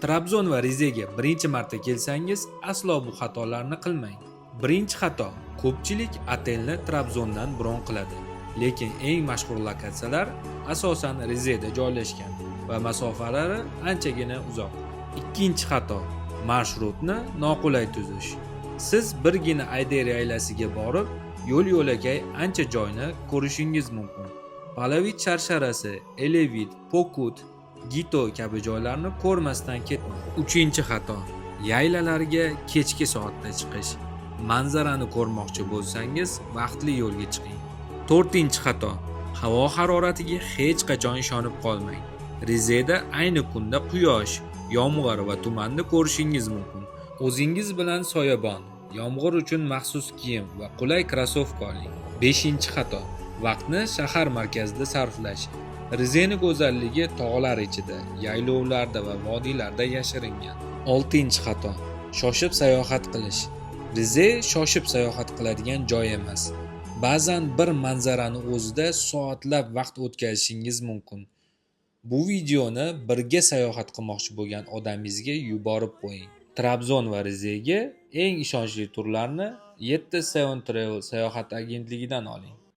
Trabzon va Rizega birinchi marta kelsangiz, aslo bu xatolarni qilmang. Birinchi xato: ko'pchilik otelni Trabzondan bron qiladi. Lekin eng mashhur lokatsiyalar asosan Rizeda joylashgan va masofalari anchagina uzoq. Ikkinchi xato: marshrutni noqulay tuzish. Siz birgina Ayder yaylasiga borib, yo'l yo'lakay ancha joyni ko'rishingiz mumkin. Palovit sharsharasi, Elevit, Pokut, Gito kabi joylarni ko'rmasdan ketmang. Uchinchi xato: yaylalarga kechki soatda chiqish. Manzarani ko'rmoqchi bo'lsangiz, vaqtli yo'lga chiqing. To'rtinchi xato: havo haroratiga hech qachon ishonib qolmang. Rizeda ayni kunda quyosh, yomg'ir va tumanni ko'rishingiz mumkin. O'zingiz bilan soyabon, yomg'ir uchun maxsus kiyim va qulay krossovka oling. Beshinchi xato: vaqtni shahar markazida sarflash. Rizeni go'zalligi tog'lar ichida, yaylovlarda va vodiylarda yashiringan. Oltinchi xato: shoshib sayohat qilish. Rize shoshib sayohat qiladigan joy emas. Ba'zan bir manzarani o'zida soatlab vaqt o'tkazishingiz mumkin. Bu videoni birga sayohat qilmoqchi bo'lgan odamingizga yuborib qo'ying. Trabzon va Rizega eng ishonchli turlarni 7 Seven Travel sayohat agentligidan oling.